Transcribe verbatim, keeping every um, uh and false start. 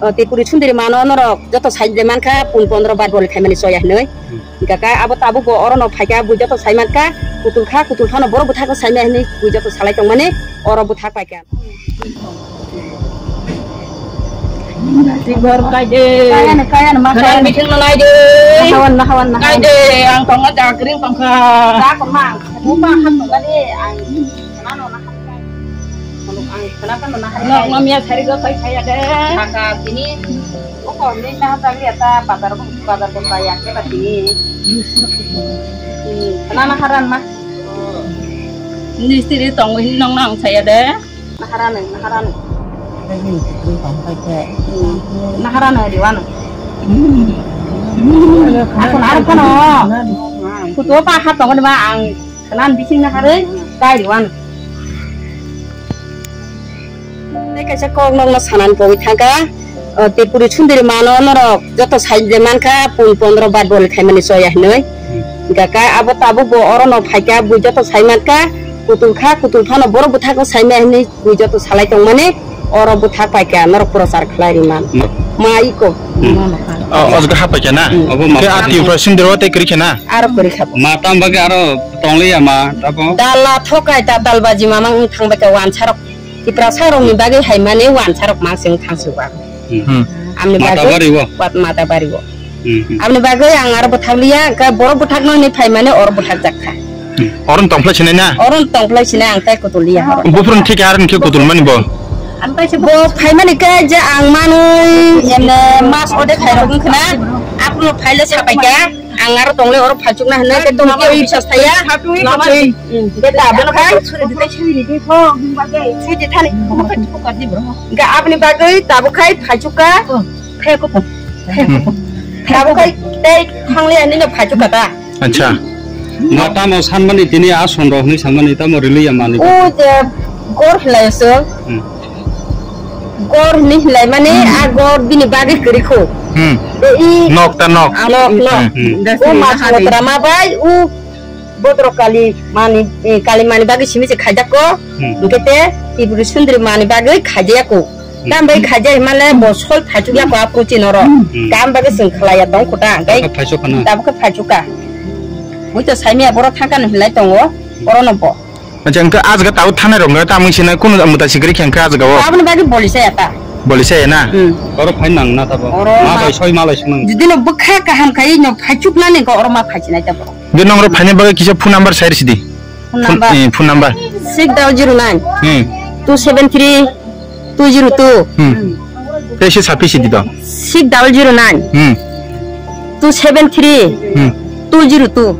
O, Tripuri sundiri mano norok joto sai de mankha, pun pondro bar boli khaimani choya hinwi. Hingka khe abo tabuk bo oro no phaikha, bui joto sai mankha, kutul kha, kutul phano borok bwthakno saimaya hinwi bui joto salai tongmani oro bwthak paikha. Tigor kai de. Kaya na, kaya na, ma kaya na. Meeting no nai de. Nahawan, nahawan, nahawan. Kai de, ang tongna jakring tongkha. Ka ko ma, mo ba han tongna de, ang. Khana no na hari kai. Khana no na hari kai. Nok no miya sari go kai khaya de. Kaka tini. O ko ni na ta liya ta bazar ko, bazar ko ta ya ke ba tini. Hmm, khana na haran ma. Mistiri tong hin nong nang saya de. Na haran na haran. Hmm, na haran riwan. Aku na haran kono. Kutu pa hat tong ma ang. Khana bising na harwi kai riwan. Tei kaisa kok nokno sanani pogwi thangkha, o, Tripuri sundiri mano norok joto sai de mankha, pun pondro bar boli khaimani choya hinwi. Hingka khe abo tabuk bo oro no phaikha, bui joto sai mankha, kutul kha, kutul phano borok bwthakno saimaya hinwi bui joto salai tongmani. Oro bwthak paikha norok prochar khlai rwna. Ma iko. Hmm. O, o jaga ha paikha na? Hmm. Obo ma. Khe a Tripura sindiro tei kwrwi khe na? Aro kwrwi kha bo. Ma tam bagwi aro tongliya ma tabo? Dala thokai ta dalbaji mamang wng thang baikha wansarok. Tiprasa rokni bagwi hai mani wansarok mang se wng thang se wang. Hmm. Hmm. Amni bagwi Matabari o? Wat Matabari o. Hmm, hmm. Aboni bagwi ang aro bwthak liya, hwnkhe borok bwthakno hinwi phaimani oro bwthak jak kha. Hmm. Oro tongphlai sinai na? Oro tongphlai sinai ang tei kutul liya oro. Buphuru thik aro hinkhe kutul mani bo? Bo phaimani khe je ang manwi emne mas ode khairok wngkha na, aphuru phaile sapai kha, ang aro tongle oro phaichukna hinwi khe tongkhe biswas thaya. Hmm, khe ta abono khai. Suji thani. Hwnkhe aboni bagwi tabuk khai phaichukha. Khe kuphung. Khe kuphung. Abo khai tei khangliya nini phaichuk kata. Acha. Ma tamo sanmani tini a sondro hwnwi sanmani tamo riliya mani. O je gor hwlai so. Hmm. Gor hwnwi hwlai mani a gor bini bagwi kwrwi kho. Hmm. De i nok ta nok. Nok nok. Hmm. O ma thangtra ma bai o Bodro Kali mani, eh, Kali mani bagwi simi se khaijak ko. Hmm. Hwnkhe te Tripuri sundri mani bagwi khaijaya ko. Hmm. Tam bai khaijai male bo sol phaichuk ya ko apro chin oro. Hmm. Tam bagwi sing khlaiya tong khuta. Gai tabuk phaichuk khana. Tabuk khe phaichuk ka. Mui to saimia boro thangka no hinlai tongo. Oro no bo. Acha, hwnkhe a jaga tabuk thanai rok no tamung sinai kunu muta sikri khe hwnkhe a jaga o. Aboni bagwi boli saya ta. Boli saya na? Hmm. Oro phai nang na tabo. Oro ma ma bai soi ma lai sung nang. Jodi no bwkha kaham khai no phaichuk nani ko oro ma phaichik nai tabo. Hwnkhe nong oro phaina bagwi kisa phone number sai rwsidi. Phone number. Eh, phone number. Six double zero nine. Hmm. Two seven three two zero two. Hmm. Tei se sapi sidi to. Six double zero nine. Hmm. Two seven three. Hmm. Two zero two.